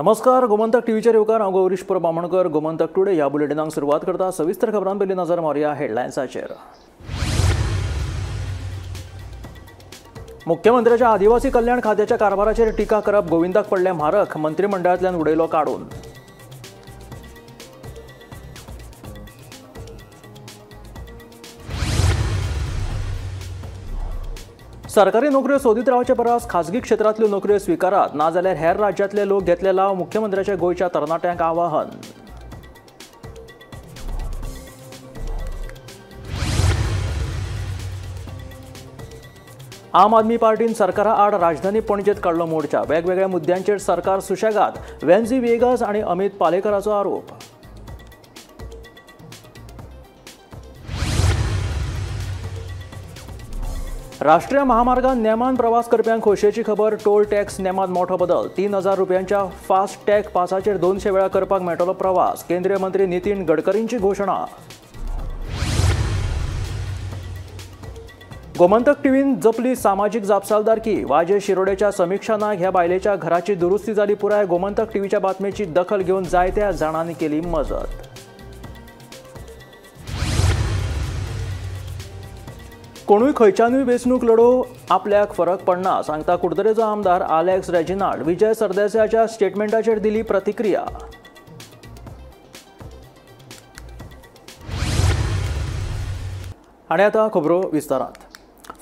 नमस्कार, गोमंतक टीव्हीचेर येवकार. हांव गौरीश परब बामणकर. गोमंतक टुडे ह्या बुलेटिनाक सुरवात करता. सविस्तर खबरां पयलीं नजर मारुया हेडलायन्साचेर. मुख्यमंत्र्याच्या आदिवासी कल्याण खात्याच्या कारभाराचेर टिका करप गोविंदाक पडलें म्हारक. मंत्रिमंडळांतल्यान उडयलो काडून. सरकारी नोकऱ्यो सोदीत रावचे परस खाजगी क्षेत्रांतल्यो नोकऱ्यो स्विकारात, नाजाल्यार हेर राज्यांतले लोक घेतले लाव. मुख्यमंत्र्याचे गोंयच्या तरणाट्यांक आवाहन. आम आदमी पार्टीन सरकारा आड राजधानी पणजेत काडलो मोर्चा. वेगवेगळ्या मुद्द्यांचेर सरकार सुशेगाद. वेन्झी वेगस आनी अमित पालेकराचो आरोप. राष्ट्रीय महामार्गान नेमान प्रवास करप्यांक खोशयेची खबर. टोल टॅक्स नेमात मोठो बदल. 3000 रुपयांच्या फास्ट टॅग पासाचेर 200 वेळा करपाक मेळटलो प्रवास. केंद्रीय मंत्री नितीन गडकरींची घोशणा. गोमंतक टीव्हीन जपली सामाजीक जापसालदारकी. वाजे शिरोडेच्या समिक्षा नायक ह्या बायलेच्या घराची दुरुस्ती जाली पुराय. गोमंतक टीव्हीच्या बातमेची दखल घेवन जायत्या जाणांनी केली मजत. कोणूय खंयच्यानूय वेंचणूक लढोवं आपल्याक फरक पडना, सांगता कुडतरेचो आमदार आलेक्स रेजिनाल्ड. विजय सरदेसायाच्या स्टेटमेंटाचेर दिली प्रतिक्रिया. आनी आतां खबरो विस्तारांत.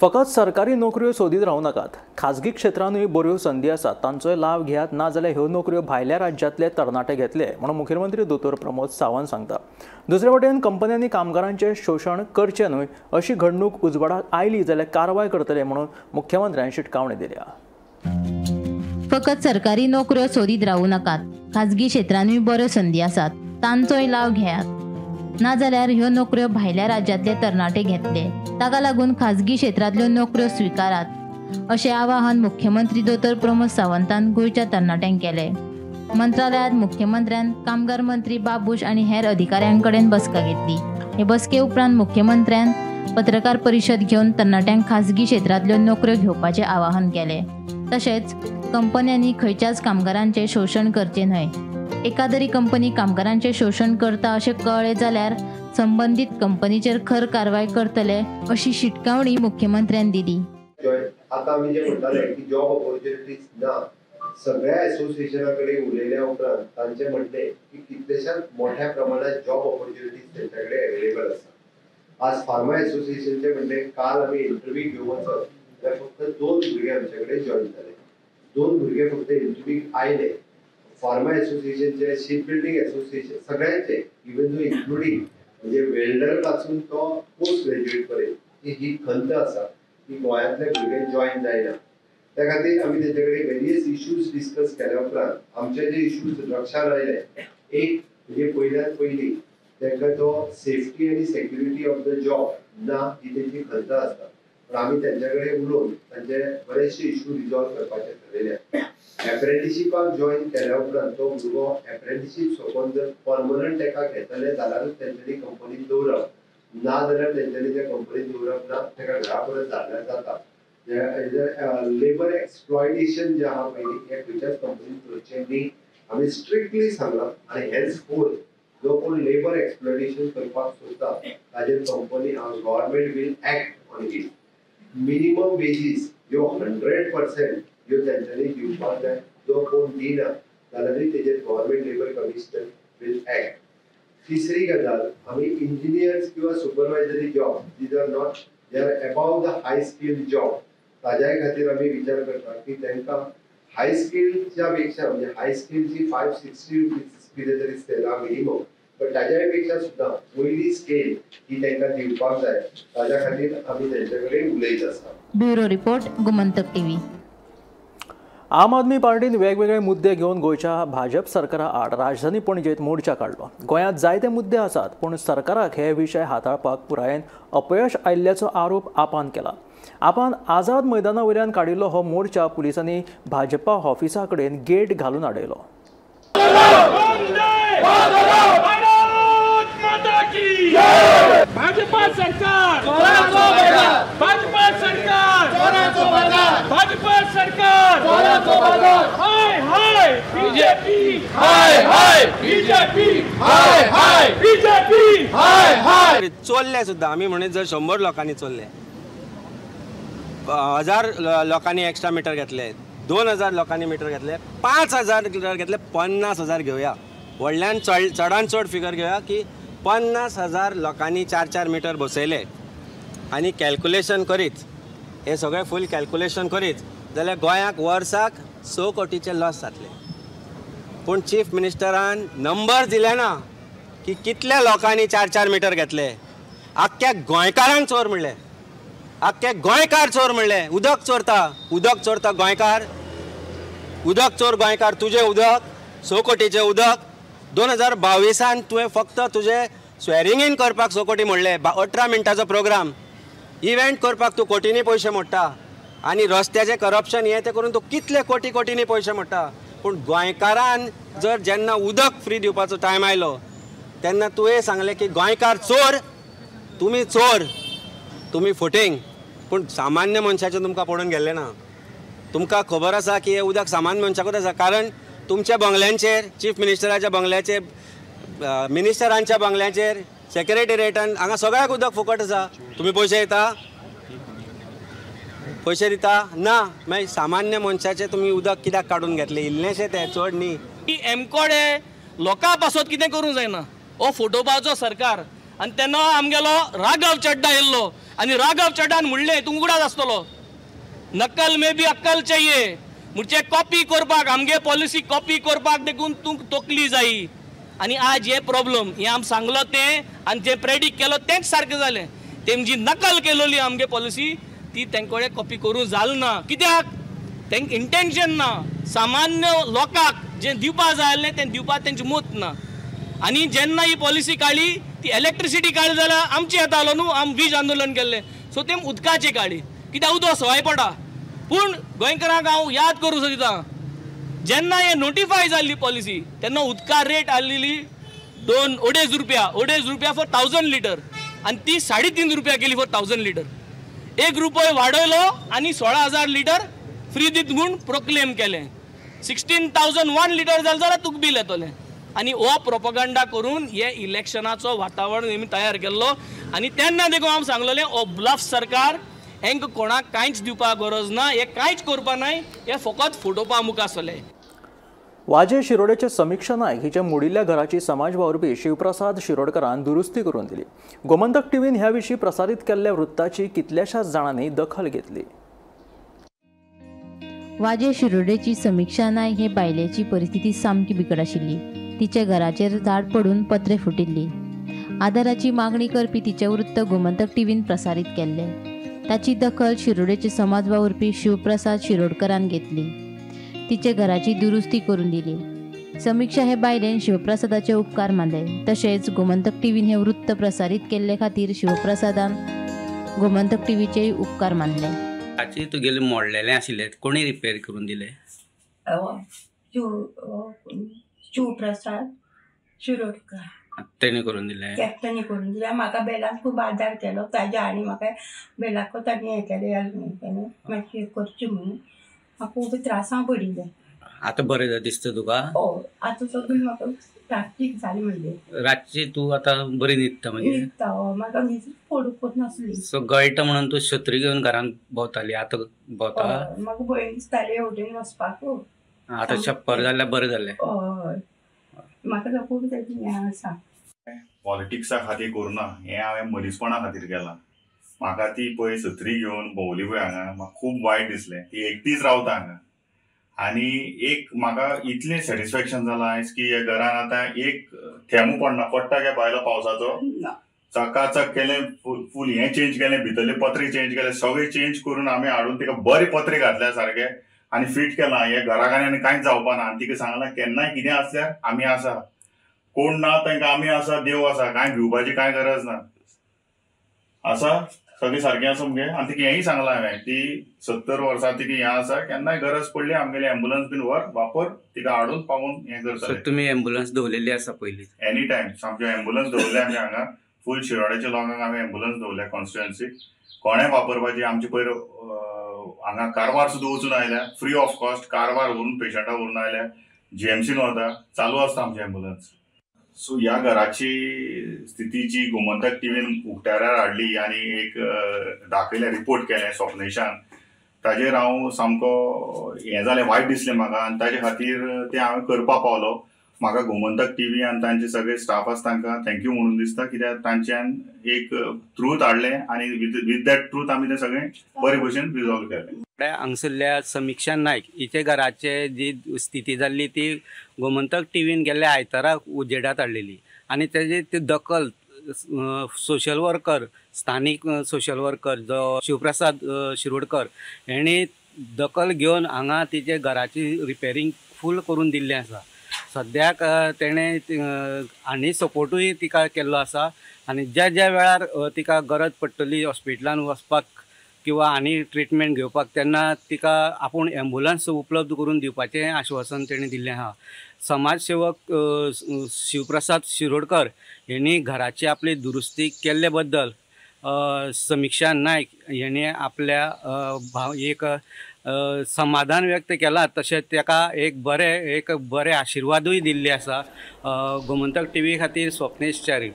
फकत सरकारी नोकऱ्यो सोदीत रावूं नाकात, खाजगी क्षेत्रांतूय बऱ्यो संदी आसात, तांचोय लाव घेयात, नाजाल्यार ह्यो नोकऱ्यो भायल्या राज्यांतले तरणाटे घेतले म्हणून मुख्यमंत्री दोतोर प्रमोद सावंत सांगता. दुसरे वटेन कंपन्यांनी कामगारांचें शोशण करचें न्हय अशी घडणूक उजवाडाक आयली जाल्यार कारवाय करतले म्हणून मुख्यमंत्र्यान शिटकावणी दिल्या. फकत सरकारी नोकऱ्यो सोदीत रावूं नाकात, खाजगी क्षेत्रांतूय बऱ्यो संदी आसात, तांचोय लाव घेयात, नाजाल्यार ह्यो नोकऱ्यो भायल्या राज्यांतले तरणाटे घेतले. ताका लागून खाजगी क्षेत्रांतल्यो नोकऱ्यो स्विकारात अशें आवाहन मुख्यमंत्री दोतोर प्रमोद सावंतान गोंयच्या तरणाट्यांक केलें. मंत्रालयांत मुख्यमंत्र्यान कामगार मंत्री बाबूश आनी हेर अधिकाऱ्यां कडेन बसका घेतली. हे बसके उपरांत मुख्यमंत्र्यान पत्रकार परिशद घेवन तरणाट्यांक खाजगी क्षेत्रांतल्यो नोकऱ्यो घेवपाचें आवाहन केलें. तशेंच कंपन्यांनी खंयच्याच कामगारांचें शोशण करचें न्हय. एकादरी कंपनी कामगारांचें शोशण करता अशें कळ्ळें जाल्यार संबंदीत कंपनीचेर खर कारवाय करतले अशी शिटकावणी मुख्यमंत्र्यान दिली. आता आमी जे म्हणटाले की जॉब ऑपॉर्च्युनिटीज ना, सगळ्या एसोसिएशना कडेन उलयल्या उपरांत तांचें म्हणणें की कितलेशाच मोठ्या प्रमाणात जॉब ऑपॉर्च्युनिटीज तेंच्या कडेन अवेलेबल आसा. आज फार्मा एसोसिएशनचें म्हणणें, काल आमी इंटरव्यू घेवंक वचत जाल्यार फक्त 2 भुरगे आमचे कडेन जॉयन जाले. 2 भुरगे फक्त इंटरव्यूक आयले. फार्मा एसोसिएशनचे, शिप बिल्डींग एसोसिएशन, सगळ्यांचे, इवन दो इन्क्लुडींग म्हणजे वेल्डर पासून तो पोस्ट ग्रॅज्युएट पर्यंत की ही खंत आसा की गोंयांतले भुरगे जॉयन जायना. त्या खातीर आमी तेंचे कडेन वेरियस इश्यूज डिस्कस केल्या उपरांत आमचे जे इश्यूज लक्षांत आयले, एक म्हणजे पयल्यात पयलीं तांकां तो सेफ्टी आनी सेक्युरिटी ऑफ the job ना ही तेंची खंत आसता. पण आमी तेंच्या कडेन उलोवन तांचे बरेचशे इश्यू रिजॉल्व करपाचे ठरयले. एप्रेंटिशीपाक जॉयन केल्या उपरांत तो भुरगो एप्रेंटिशीप सोंपोवन जर परमनंट ताका घेतले जाल्यारूच तेंच्यांनी कंपनीत दवरप, ना जाल्यार तेंच्यांनी त्या कंपनीत दवरप ना, ताका घरा परत धाडल्यार जाता. लेबर एक्सप्लॉयटेशन जें आहा पळय हें खंयच्याच कंपनीन करचें न्ही, आमी स्ट्रिक्टली सांगलां. आनी हेन्स फोर्थ जो कोण लेबर एक्सप्लॉयटेशन करपाक सोदता ताजेर company government will act on it. Minimum wages ह्यो 100% ह्यो तेंच्यांनी दिवपाक जाय. जो कोण दिना जाल्यारूय तेजेर government labour commissioner will act. तिसरी गजाल, आमी इंजिनियर्स किंवा supervisory job, these are not, they are above the high skill job, ताज्याय खातीर आमी विचार करता की तांकां हाय स्किलच्या पेक्षा म्हणजे हाय स्किलची 560 रुपीज कितें तरी स्केल आहा मिनिमम, पण ताज्याय पेक्षा सुद्दां वयली स्केल ही तांकां दिवपाक जाय. ताज्या खातीर आमी तेंचे कडेन उलयत आसा. Bureau report, Gomantak TV. आम आदमी पार्टीन वेगवेगळे मुद्दे घेवन गोंयच्या भाजप सरकारा आड राजधानी पणजेत मोर्चा काडलो. गोंयांत जायते मुद्दे आसात, पूण सरकाराक हे विशय हाताळपाक पुरायेन अपयश आयिल्ल्याचो आरोप आपान केला. आपान आझाद मैदाना वयल्यान काडिल्लो हो मोर्चा पुलिसांनी भाजपा ऑफिसा कडेन गेट घालून अडयलो. भाजपा सरकार, भाजपा सरकार, भाजपा सरकार, हाय हाय। हाय बीजेपी, हाय हाय बीजेपी, हाय हाय बीजेपी, हाय हाय. चोरले सुद्दां आमी म्हणून जर 100 लोकांनी चोरले, 1000 लोकांनी एक्स्ट्रा मिटर घेतले, 2000 लोकांनी मिटर घेतले, 5000 मिटर घेतले, 50,000 घेवया, व्हडल्यान चडान चड फिगर घेवया की 50,000 लोकांनी 4-4 मिटर बसयले आनी कॅल्कुलेशन करीत हे सगळें फूल कॅल्कुलेशन करीत जाल्यार गोंयाक वर्साक 6 कोटीचे लॉस जातले. पूण चीफ मिनिस्टरान नंबर दिले ना की कितल्या लोकांनी 4-4 मिटर घेतले. आख्ख्या गोंयकारांक चोर म्हणले, आख्खे गोंयकार चोर म्हणले. उदक चोरता, उदक चोरता गोंयकार, उदक चोर गोंयकार. तुजें उदक 6 कोटीचें उदक 2022 तुवें फक्त तुजें स्वेरिंग इन करपाक 6 कोटी म्हणले. 18 मिनटाचो प्रोग्राम इव्हेंट करपाक तूं कोटींनी पयशे मोडटा आनी रस्त्याचें करप्शन हें तें करून तूं कितले कोटी कोटींनी पयशे मोडटा. पूण गोंयकारान जर जेन्ना उदक फ्री दिवपाचो टायम आयलो तेन्ना तुवें सांगलें की गोंयकार चोर, तुमी चोर, तुमी फटींग. पूण सामान्य मनशाचें तुमकां पडून गेल्लें ना. तुमकां खबर आसा की हें उदक सामान्य मनशाकूच आसा, कारण तुमच्या बंगल्यांचेर, चीफ मिनिस्टराच्या बंगल्याचेर, मिनिस्टरांच्या बंगल्याचेर, सेक्रेटेरिएटान हांगा सगळ्याक उदक फुकट आसा. तुमी पयशे दिता, पयशे दिता ना. मागीर सामान्य मनशाचें तुमी उदक कित्याक काडून घेतलें? इल्लेंशें तें, चड न्ही. एमकोडे लोकां पासत कितें करूंक जायना हो फोटोवपाचो सरकार. आनी तेन्ना आमगेलो राघव चड्डा येयल्लो आनी राघव चड्डान म्हणलें तूं उगडास आसतलो, नक्कल मे बी अक्कल चाहिए, म्हणजे कॉपी करपाक आमगे पॉलिसी कॉपी करपाक देखून तूं तकली जायी. आनी आज हे प्रॉब्लम हें आमी सांगलो तें आनी जें प्रेडिक्ट केलो तेंच सारकें जालें. तेमची नकल केलोली आमगे पॉलिसी ती तेंकडे कॉपी करूंक जाल ना. कित्याक तेंक इंटेन्शन ना, सामान्य लोकांक जें दिवपा जाय आसलें तें दिवपाक तेंचें मत ना. आनी जेन्ना ही पॉलिसी काडली ती इलेक्ट्रिसिटी काडली जाल्यार आमची येतालो न्हू, आमी वीज आंदोलन केल्लें, सो तें उदकाचें काडली कित्याक उदक सवाय पडटा. पूण गोंयकारांक हांव याद करूं सोदिता, जेन्ना हे नोटिफाय जाल्ली पॉलिसी तेन्ना उदका रेट आसलेली 2-2.5 रुपया, 2.5 रुपया फॉर 1000 लिटर, आनी ती 3.5 रुपया केली फॉर 1000 लिटर. 1 रुपयो वाडयलो आनी 16,000 लिटर फ्री दीत म्हूण प्रोक्लेम केलें. 16,001 लिटर जालें जाल्यार तुका बील येतलें. आनी हो प्रोपोगंडा करून हे इलेक्शनाचो वातावरण आमी तयार केल्लो. आनी तेन्ना देखून हांव सांगलेलें हो ब्लफ सरकार, हेंक कोणाक कांयच दिवपाक गरज ना, हे कांयच करपा नाय, हे फकत फोटोवपा मुखार सरले. वाजे शिरोडेचे समीक्षा नायक हिच्या मोडिल्ल्या घराची समाज वावुरपी शिवप्रसाद शिरोडकरान दुरुस्ती करून दिली. गोमंतक टीव्हीन ह्या विशीं प्रसारीत केल्ल्या वृत्ताची कितल्याशाच जाणांनी दखल घेतली. वाजे शिरोडेची समीक्षा नायक हे बायलेची परिस्थिती सामकी बिकट आशिल्ली. तिच्या घराचेर झाड पडून पत्रे फुटिल्ली. आदाराची मागणी करपी तिचें वृत्त गोमंतक टीव्हीन प्रसारीत केल्लें. ताची दखल शिरोडेचे समाज वावुरपी शिवप्रसाद शिरोडकरान घेतली. तिचे घराची दुरुस्ती करून दिली. समीक्षा हे बायलेन शिवप्रसादाचे उपकार मानले. तशेंच गोमंतक टीव्हीन हे वृत्त प्रसारीत केल्ले खातीर शिवप्रसादान गोमंतक टीव्हीचेय उपकार मानले. ताचे तुगेले मोडलेले आशिल्ले कोणी रिपेर करून दिले? शिवप्रसाद शिरोडकर तेणी करून दिले. तेणी करून दिले. म्हाका बेलाक खूब आदार केलो ताज्या, आनी म्हाका बेलाकूच ताणें हें केलें, मातशें करचें म्हणून म्हाका खूब त्रासां पडिल्लें. आतां बरें दिसता तुका? हय, आतां सगळें म्हाका ठीक जालें. म्हणजे रातची तूं आतां बरी न्हिदता? म्हणजे न्हिदता, हय. म्हाका न्हीद पडूंकच नासली. सो गळटा म्हणून तूं शत्री घेवन घरांत भोंवताली, आतां भोंवता? म्हाका भंय दिसताली हेवटेन वचपाक. आतां छप्पर जाल्यार बरें जालें. हय, म्हाका खूब ताची हें आसा. पॉलिटिक्सा खातीर करुना, हें हांवें मनीसपणा खातीर केलां. म्हाका ती पळय सत्री घेवन भोंवली पळय हांगा, म्हाका खूब वायट दिसलें. ती एकटीच रावता हांगा आनी एक म्हाका इतलें सॅटिस्फॅक्शन जालां आयज की ह्या घरान आतां एक थेंबू पडना. पडटा काय बायलो पावसाचो चकाचक केलें, फूल हें चेंज केलें, भितरले पत्रे चेंज केले, सगळें चेंज करून आमी हाडून तिका बरे पत्रे घातल्या सारके आनी फिट केलां. ह्या घराक आनी कांयच जावपा ना. आनी तिका सांगलां केन्नाय कितें आसल्यार आमी आसा, कोण ना तांकां आमी आसा, देव आसा, कांय भिवपाची कांय गरज ना. आसा सगळें सारकें आसा मगे. आनी तिका हेंय सांगलां हांवें, ती 70 वर्सां तिका हें आसा, केन्नाय गरज पडली आमगेली एम्बुलन्स बीन व्हर वापर, तिका हाडून पावून हें करतलें. तुमी एम्बुलन्स दवरलेली आसा पयलीं? एनी टायम सामकी एम्बुलन्स दवरल्या आमी हांगा. फूल शिरोड्याच्या लोकांक आमी एम्बुलन्स दवरल्या कॉन्स्टिट्युएन्सी. कोणें वापरपाची आमचे पयर हांगा कारवार सुद्दां वचून आयल्या, फ्री ऑफ कॉस्ट कारवार व्हरून पेशंटाक व्हरून आयल्या. जीएमसीन व्हरता, चालू आसता आमची एम्बुलन्स. सो ह्या घराची स्थिती जी गोमंतक टिवीन उक्त्यार हाडली आनी एक दाखयलें, रिपोर्ट केलें स्वप्नेशान, ताजेर हांव सामको हें जालें, वायट दिसलें म्हाका आनी ताजे खातीर तें हांवें करपाक पावलो. म्हाका गोमंतक टिवी आनी तांचे सगळे स्टाफ आसा तांकां thank you म्हणून दिसता, कित्याक तांच्यान एक ट्रूथ हाडलें आनी विथ that truth आमी तें सगळें बरे भशेन रिजॉल्व केलें. हांगसरल्या समिक्षा नायक हिचे घराचे जी स्थिती जाल्ली ती गोमंतक टिवीन गेल्ल्या आयताराक उजेडात हाडलेली आनी तेजी ती दखल सोशल वर्कर, स्थानीक सोशल वर्कर जो शिवप्रसाद शिरोडकर हेणी दखल घेवन हांगा तिचे घराची रिपेरींग फूल करून दिल्लें आसा. सद्याक तेणें आनी सपोर्टूय तिका केल्लो आसा आनी ज्या ज्या वेळार तिका गरज पडटली हॉस्पिटलान वचपाक किंवा आनी ट्रिटमेंट घेवपाक तेन्ना तिका आपूण एम्बुलन्स उपलब्ध करून दिवपाचें आश्वासन तेणें दिल्लें आसा. समाजसेवक शिवप्रसाद शिरोडकर हेणी घराची आपली दुरुस्ती केल्ले बद्दल समिक्षा नायक हेणी आपल्या भाव एक समाधान व्यक्त केलां, तशेंच ताका एक बरे आशिर्वादूय दिल्ले आसा. गोमंतक टिवी खातीर स्वप्नेश च्यारी.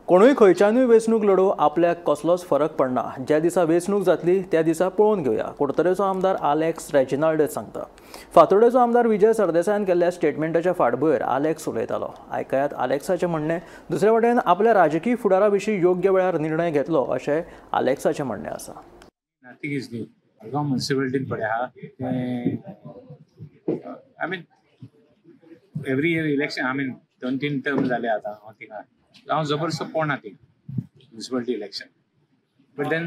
कोणूय खंयच्यानूय वेंचणूक लढोवं आपल्याक कसलोच फरक पडना. ज्या दिसा वेंचणूक जातली त्या दिसा पळोवन घेवया, कुडतरेचो आमदार आलेक्स रेजिनाल्ड सांगता. फातोर्डेचो आमदार विजय सरदेसायान केल्ल्या स्टेटमेंटाच्या फाटभुंयेर आलेक्स उलयतालो. आयकयात आलेक्साचें म्हणणें. दुसरे वटेन आपल्या राजकीय फुडारा विशीं योग्य वेळार निर्णय घेतलो अशें आलेक्साचें म्हणणें आसा. Nothing is new. Madgaon म्युनिसिपालिटीन पळय आहा तें, I mean every year election, I mean 2-3 term जाले आतां हांव थिंगा, हांव जबरदस्त पोवना थिंगा municipality election. But then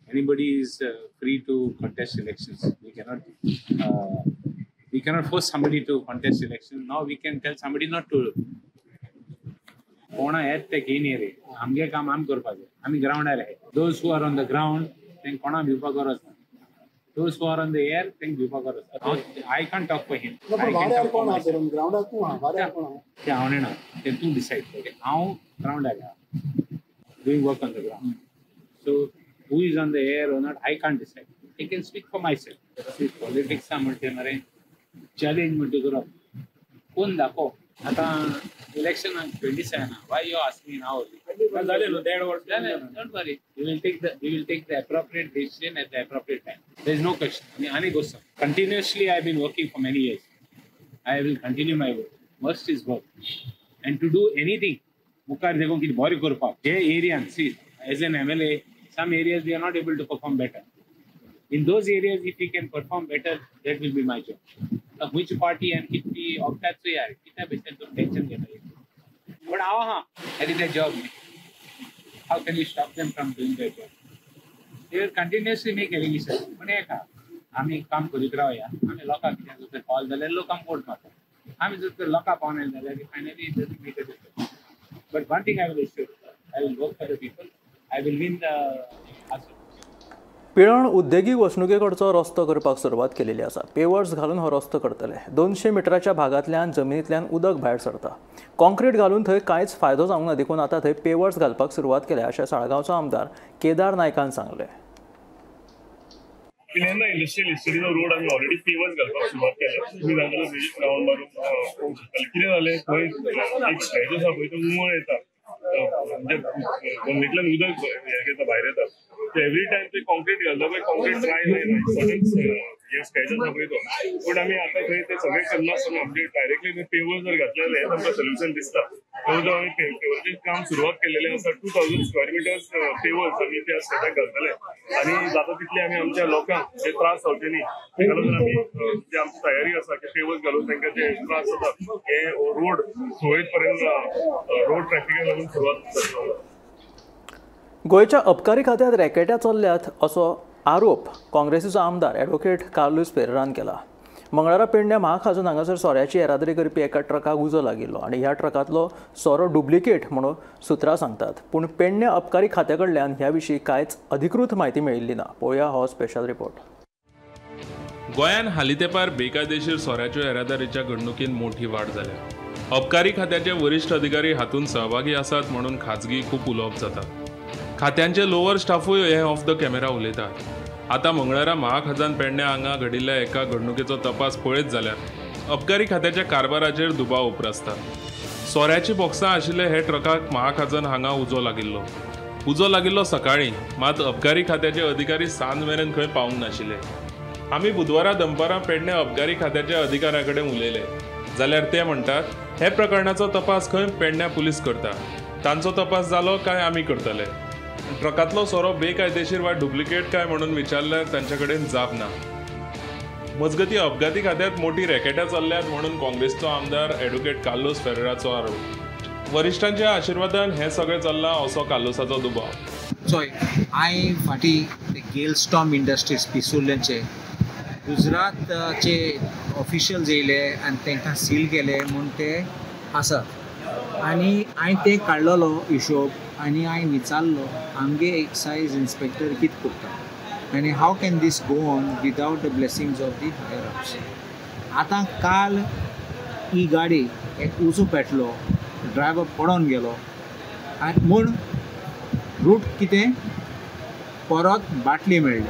anybody is free to contest elections. We cannot force somebody to contest election. Now we can tell somebody not to. कोणा येत ते घेयन रे, आमगे काम आमी करपाचें, आमी ग्रावंडार आहाय. Those who are on the ground तेंकां कोणा भिवपाक गरज ना, those who are on the air तेंकां भिवपाक गरज ना. I can't talk for him. तें हांव नेणा, तें तूं डिसायड कर. हांव ग्रावंडार आहा, doing work on the ground. So who is on the air or not, I can't decide. I can speak for myself. Politics म्हणटे मरे चॅलेंज म्हणटे करप कोण दाखो. आतां election 27, why you asking now? जालें न्हू 1.5 वर्स जालें. Don't worry, we will take the appropriate decision at the appropriate time. There is no question. आनी आनी गोश्ट, continuously I been working for many years. I will continue my work. Must is work and to do anything मुखार देखून कितें बरें करपाक. जे एरियान see as an MLA some areas we are not able to perform better. In those areas if we can perform better, that will be my job. Which party and कितली ऑप्टाचो यार कित्या भशेन तूं टेंशन घेता. बट हांव आहा, that is their job. How can you stop them from doing their job? They will continuously make allegation. पण एक आहा, आमी काम करीत रावया. आमी लोकांक कितें जर पावल जाल्यार लोक आमकां वोट मारता. आमी जर लोकांक पावना जाल्यार finally it doesn't make a difference. But one thing I will assure, I will work for the people, I will win the house. Pilerne उद्देगीक वसणुकेकडचो रस्तो करपाक सुरवात केलेली आसा. पेवर्स घालून हो रस्तो करतले. 200 मिटराच्या भागांतल्यान जमिनींतल्यान उदक भायर सरता. कॉन्क्रीट घालून थंय कांयच फायदो जावंक ना, देखून आतां थंय पेवर्स घालपाक सुरवात केल्या अशें साळगांवचो आमदार केदार नायकान सांगलें. पिलेर्ना इंडस्ट्रियल इस्टेटीचो रोड आमी ऑलरेडी पेवर्स घालपाक सुरवात केल्या. तुमी जाणटले रावंड मारून पळोवंक शकताले. कितें जालें थंय एक स्ट्रेच आसा पळय, तो उमळ येता, म्हणजे जमनींतल्यान उदक येता, भायर येता. एवरी टायम ते कॉन्क्रीट घालता पळय, कॉन्क्रीट ड्राय जायना, सर्टन हे स्ट्रेच आसा पळय तो. बट आमी आतां थंय ते सगळें करनासतना म्हणजे डायरेक्टली ते पेवर्स जर घातले जाल्यार आमकां सोल्युशन दिसता. तो आमी पेवर्सचें काम सुरवात केलेलें आसा. 2000 स्क्वेअर मिटर्स पेवर्स आमी त्या स्ट्रेचाक घालतले आनी जाता तितले आमी आमच्या लोकांक जे त्रास जावचे न्ही ताका लागून आमी जी आमची तयारी आसा की पेवर्स घालून तांकां जे त्रास जाता हे रोड सोयत पर्यंत रोड ट्रॅफिकाक लागून सुरवात जातली. गोंयच्या अबकारी खात्यांत रॅकेटां चल्ल्यात असो आरोप काँग्रेसीचो आमदार ॲडव्होकेट कार्लूस पेरेरान केला. मंगळारा पेडण्या महाखाजून हांगासर सोऱ्याची येरादारी करपी एका ट्रकाक उजो लागिल्लो आनी ह्या ट्रकांतलो सोरो डुप्लिकेट म्हणून सुत्रां सांगतात. पूण पेडण्या अबकारी खात्या कडल्यान ह्या विशीं कांयच अधिकृत म्हायती मेळिल्ली ना. पळोवया हो स्पेशल रिपोर्ट. गोंयांत हालीं तेंपार बेकायदेशीर सोऱ्याच्यो येरादारीच्या घडणुकीन मोठी वाड जाल्या. अबकारी खात्याचे वरिश्ठ अधिकारी हातूंत सहभागी आसात म्हणून खाजगी खूब उलोवप जाता. खात्यांचे लोअर स्टाफूय हे ऑफ the camera उलयतात. आतां मंगळारा महाखजान पेडण्या हांगा घडिल्ल्या एका घडणुकेचो तपास पळयत जाल्यार अबकारी खात्याच्या कारभाराचेर दुबाव उप्रासता. सोऱ्याची बॉक्सां आशिल्ले हे ट्रकाक महाखाजन हांगा उजो लागिल्लो. उजो लागिल्लो सकाळीं, मात अबकारी खात्याचे अधिकारी सांज मेरेन खंय पावूंक नाशिल्ले. आमी बुधवारा दनपारां पेडणे अबकारी खात्याच्या अधिकाऱ्यां कडेन उलयले जाल्यार ते म्हणटात हे प्रकरणाचो तपास खंय पेडण्या पुलीस करता, तांचो तपास जालो काय आमी करतले. ट्रकांतलो सोरो बेकायदेशीर वा डुप्लिकेट काय म्हणून विचारल्यार तांचे कडेन जाप ना. मजगती अपघाती खात्यात मोठी रॅकेटां चल्ल्यात म्हणून काँग्रेसचो आमदार ॲडव्होकेट कार्लोस फेरेराचो आरोप. वरिश्ठांच्या आशिर्वादान हें सगळें चल्लां असो कार्लोसाचो दुबाव. चोय, हांवें फाटीं गेलस्टॉम इंडस्ट्रीज पिसुर्लेंचे गुजरातचे ऑफिशियल्स येयले आनी तांकां सील केले म्हूण ते आसा. आनी हांवें ते काडलेलो हिशोब आनी हांवें विचारलो आमगे एक्सायज इन्स्पेक्टर कितें करता आनी how can this go on without the blessings of the higher ups. आतां काल ही गाडी एक उजो पेटलो, ड्रायव्हर पडोन गेलो आनी म्हूण रूट कितें परत बाटली मेळ्ळी.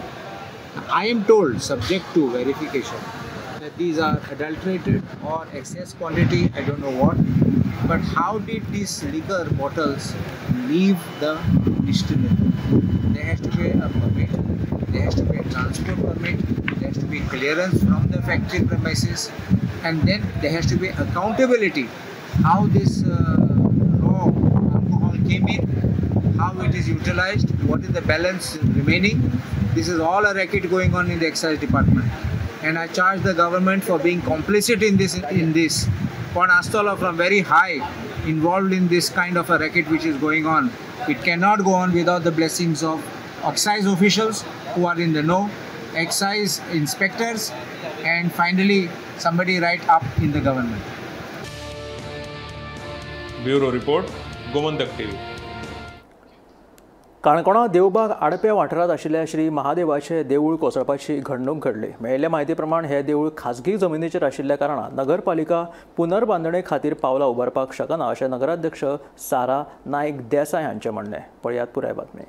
I am told subject to verification that these are adulterated or excess quantity, I don't know what, but how did these liquor bottles leave the distillery? There has to be a permit, there has to be a transport permit, there has to be clearance from the factory premises, and then there has to be accountability how this raw alcohol came in, how it is utilized, what is the balance remaining. This is all a racket going on in the excise department, and I charge the government for being complicit in this. Pon Astola from very high involved in this kind of a racket which is going on. It cannot go on without the blessings of excise officials who are in the know, excise inspectors, and finally somebody right up in the government. Bureau Report, Gomantak TV. काणकोणा देवबाग आडप्या वाठारांत आशिल्ल्या श्री महादेवाचे देवूळ कोसळपाची घडणूक घडली. मेळिल्ल्या म्हायती प्रमाण हे देवूळ खाजगी जमिनीचेर आशिल्ल्या कारणान नगरपालिका पुनर्बांदणे खातीर पावलां उबारपाक शकना अशें नगराध्यक्ष सारा नायक देसाय हांचें म्हणणें. पळयात पुराय बातमी.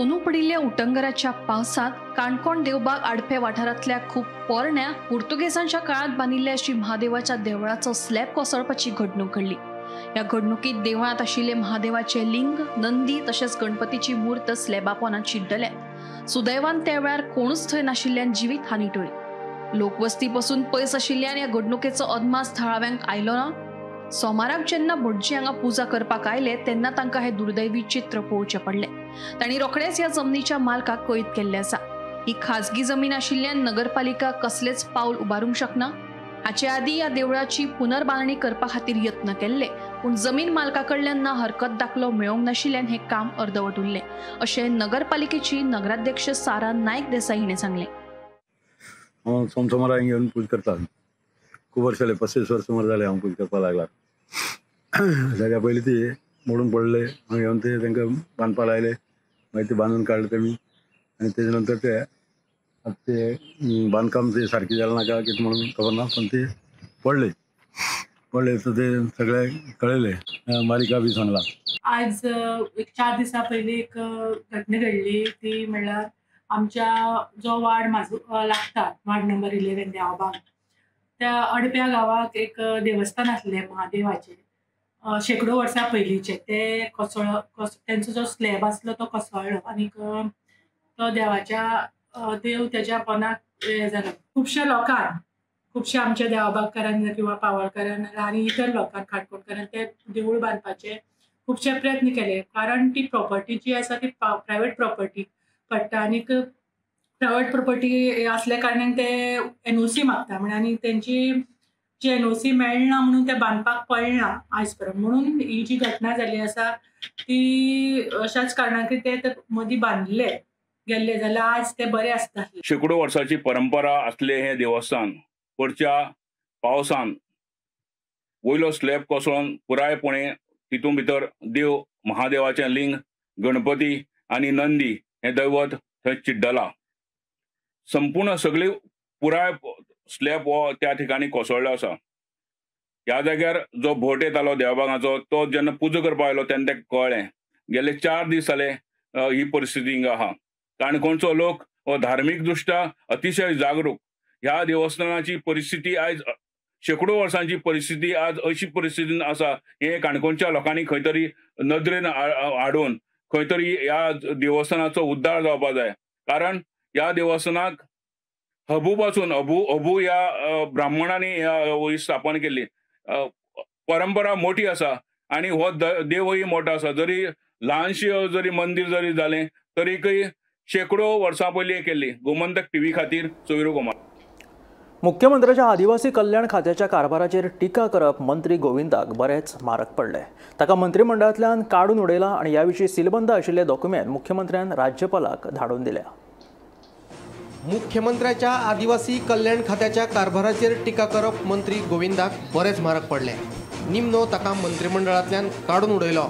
अंदू पडिल्ल्या उटंगराच्या पावसांत काणकोण देवबाग आडपे वाठारांतल्या खूब पोरण्या पुर्तुगेजांच्या काळांत बांदिल्ल्या श्री महादेवाच्या देवळाचो स्लॅब कोसळपाची घडणूक घडली. ह्या घडणुकीत देवळांत आशिल्ले महादेवाचे लिंग, नंदी तशेंच गणपतीची मूर्त स्लॅबा पोंदा चिड्डल्या. सुदैवान त्या वेळार कोणूच थंय नाशिल्ल्यान जिवीत हानी टळ्ळी. लोकवस्ती पसून पयस आशिल्ल्यान ह्या घडणुकेचो अदमास थळाव्यांक आयलो ना. सोमाराक जेन्ना भटजी हांगा पुजा करपाक आयले तेन्ना तांकां हें दुर्दैवी चित्र पळोवचें पडलें. तांणी रोखडेच ह्या जमनीच्या मालकाक कळीत केल्लें आसा. ही खाजगी जमीन आशिल्ल्यान नगरपालिका कसलेच पावल उबारूंक शकना. हाचे आदीं ह्या देवळाची पुनर्बांदणी करपा खातीर यत्न केल्ले, पूण जमीन मालका कडल्यान ना हरकत दाखलो मेळोवंक नाशिल्ल्यान हें काम अर्दवट उरलें अशें नगरपालिकेची नगराध्यक्ष सारा नायक देसाई हिणें सांगलें. हांव सोमसोमारा येवन पूजा करता. खूब वर्स जाले, 35 वर्स सुमार जाले हांव पूजा करपाक लागला. जाग्या पयलीं ती मोडून पडले, हांव येवन ते तांकां बांदपाक लायले, मागीर ते बांदून काडले तेमी. आनी तेजे नंतर ते आतां ते बांदकाम ते सारकें जालें ना काय कितें म्हणून खबर ना, पण ते पडले पडले तर ते सगळे कळयले, मालिका बी सांगला. आज एक 4 दिसां पयलीं एक घटना घडली, ती म्हणल्यार आमच्या जो वार्ड म्हाजो लागता, वार्ड नंबर 11 देवबाग, त्या अडप्या गांवाक एक देवस्थान आसलें महादेवाचें, शेंकडो वर्सां पयलींचें. ते कोसळ तेंचो जो स्लॅब आसलो तो कोसळ्ळो आनीक तो देवाच्या देव तेज्या पोनाक हें जालो. खुबश्या लोकांक, खुबश्या आमच्या देवबागकारांक किंवा पावळकारांक आनी इतर लोकांक, काणकोणकारांक ते देवूळ बांदपाचे खुबशे प्रयत्न केले, कारण ती प्रॉपर्टी जी आसा ती प्रायवेट प्रॉपर्टी पडटा आनीक प्रायवेट प्रॉपर्टी असल्या कारणान ते एनओसी मागता म्हण आनी तेंची जी एनओसी मेळना म्हणून ते बांदपाक पडना आयज पर्यंत. म्हणून ही जी घटना जाल्ली आसा ती अशाच कारणान की ते मदीं बांदिल्ले गेल्ले जाल्यार आज ते बरे आसता. शेकडो वर्साची परंपरा आसले हे देवस्थान वरच्या पावसान वयलो स्लॅब कोसळून पुरायपणे तितून भितर देव महादेवाचें लिंग, गणपती आनी नंदी हें दैवत थंय चिड्डला. संपूर्ण सगळी पुराय स्लॅब हो त्या ठिकाणी कोसळ्ळो आसा. ह्या जाग्यार जो भट येतालो देवबागाचो तो जेन्ना पुजा करपाक आयलो तेन्ना ताका कळ्ळें गेले 4 दीस जाले ही परिस्थिती हिंगा आहा. काणकोणचो लोक हो धार्मीक दृश्ट्या अतिशय जागरूक. ह्या देवस्थानाची परिस्थिती आयज शेकडो वर्सांची परिस्थिती आज अशी परिस्थितीन आसा हे काणकोणच्या लोकांनी खंय तरी नदरेन हाडून खंय तरी ह्या देवस्थानाचो उद्धार जावपाक जाय. कारण ह्या देवस्थानाक हबू पासून हबू ह्या ब्राह्मणांनी ह्या स्थापन केल्ली परंपरा मोठी आसा आनी हो देवय मोठो आसा. जरी ल्हानशी जरी मंदीर जरी जालें तरीकय शेकडो वर्सां पयलीं केल्ली. गोमंतक टीव्ही खातीर सोयरू कुमार. मुख्यमंत्र्याच्या आदिवासी कल्याण खात्याच्या कारभाराचेर टिका करप मंत्री गोविंदाक बरेंच मारक पडले. ताका मंत्रिमंडळांतल्यान काडून उडयला आनी ह्या विशीं सीलबंद आशिल्ले डॉक्युमेंट मुख्यमंत्र्यान राज्यपालाक धाडून दिल्या. मुख्यमंत्र्याच्या आदिवासी कल्याण खात्याच्या कारभाराचेर टिका करप मंत्री गोविंदाक बरेंच मारक पडले. निमणो ताका मंत्रिमंडळांतल्यान काडून उडयलो.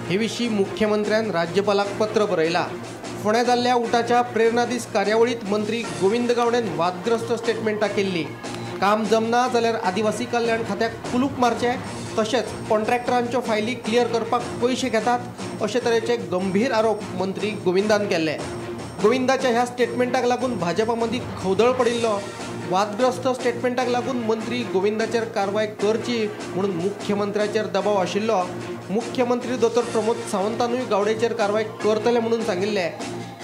हे विशीं मुख्यमंत्र्यान राज्यपालाक पत्र बरयला. फोंड्या जाल्ल्या उटाच्या प्रेरणा दीस कार्यावळींत मंत्री गोविंद गावडेन वादग्रस्त स्टेटमेंटां केल्ली. काम जमना जाल्यार आदिवासी कल्याण खात्याक कुलूप मारचें, तशेंच कॉन्ट्रॅक्टरांच्यो फायली क्लियर करपाक पयशे घेतात अशे तरेचे गंभीर आरोप मंत्री गोविंदान केल्ले. गोविंदाच्या ह्या स्टेटमेंटाक लागून भाजपा मदीं खवदळ पडिल्लो. वादग्रस्त स्टेटमेंटाक लागून मंत्री गोविंदाचेर कारवाय करची म्हणून मुख्यमंत्र्याचेर दबाव आशिल्लो. मुख्यमंत्री दोतोर प्रमोद सावंतानूय गावडेचेर कारवाय करतले म्हणून सांगिल्लें.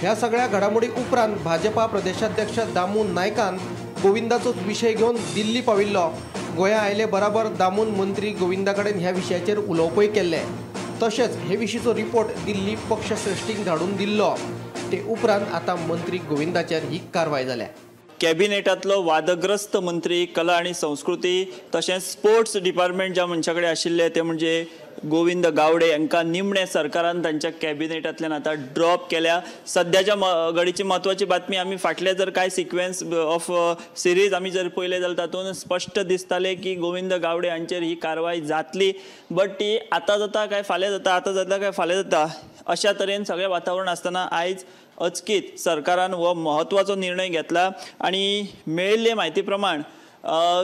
ह्या सगळ्या घडामोडी उपरांत भाजपा प्रदेशाध्यक्ष दामू नायकान गोविंदाचोच विशय घेवन दिल्ली पाविल्लो. गोंया आयले बराबर दामून मंत्री गोविंदा कडेन ह्या विशयाचेर उलोवपय केल्लें. तशेंच हे विशींचो रिपोर्ट दिल्ली पक्षश्रेश्ठींक धाडून दिल्लो. ते उपरांत आतां मंत्री गोविंदाचेर ही कारवाय जाल्या. कॅबिनेटांतलो वादग्रस्त मंत्री कला आनी संस्कृती तशेंच स्पोर्ट्स डिपार्टमेंट ज्या मनशा कडेन आशिल्ले ते म्हणजे गोविंद गावडे हांकां निमणे सरकारान तांच्या कॅबिनेटांतल्यान आतां ड्रॉप केल्या. सद्याच्या घडीची म्हत्वाची बातमी आमी फाटले जर कांय सिक्वेन्स ऑफ सिरीज आमी जर पळयले जाल्यार तातूंत स्पश्ट दिसतालें की गोविंद गावडे हांचेर ही कारवाय जातली, बट ती आतां जाता काय फाल्यां जाता, आतां जाता काय फाल्यां जाता अशा तरेन सगळें वातावरण आसतना आयज अचकीत सरकारान हो म्हत्वाचो निर्णय घेतला आनी मेळिल्ले म्हायती प्रमाण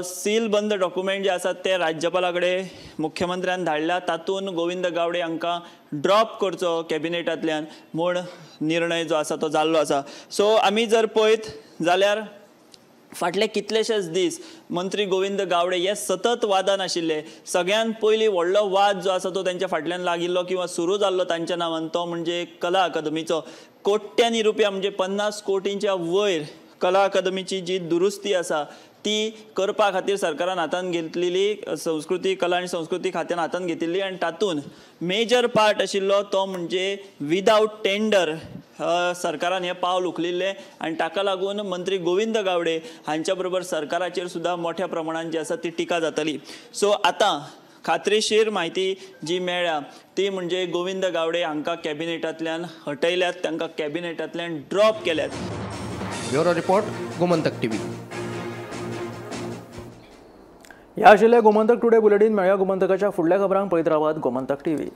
सील बंद डॉक्युमेंट जे आसात ते राज्यपाला कडेन मुख्यमंत्र्यान धाडल्या. तातूंत गोविंद गावडे हांकां ड्रॉप करचो कॅबिनेटांतल्यान म्हूण निर्णय जो आसा तो जाल्लो आसा. सो आमी जर पळयत जाल्यार फाटले कितलेशेच दीस मंत्री गोविंद गावडे हे सतत वादान आशिल्ले. सगळ्यात पयलीं व्हडलो वाद जो आसा तो तांच्या फाटल्यान लागिल्लो किंवा सुरू जाल्लो तांच्या नांवान तो म्हणजे कला अकादमीचो. कोट्यांनी रुपया म्हणजे 50 कोटींच्या वयर कला अकादमीची जी दुरुस्ती आसा ती करपा खातीर सरकारान हातान घेतलेली, संस्कृती कला आनी संस्कृती खात्यान हातान घेतिल्ली आनी तातूंत मेजर पार्ट आशिल्लो तो म्हणजे विदावट टेंडर सरकारान हें पावल उखलिल्लें आनी ताका लागून मंत्री गोविंद गावडे हांच्या बरोबर सरकाराचेर सुद्दां मोठ्या प्रमाणान जी आसा ती टिका जातली. सो आतां खात्रीशीर म्हायती जी मेळ्ळ्या ती म्हणजे गोविंद गावडे हांकां कॅबिनेटांतल्यान हटयल्यात, तांकां कॅबिनेटांतल्यान ड्रॉप केल्यात. Bureau report, Gomantak TV. ह्या आशिल्लें गोमंतक टुडे बुलेटीन. मेळया गोमंतकाच्या फुडल्या खबरांक. पळयत रावात गोमंतक टीव्ही.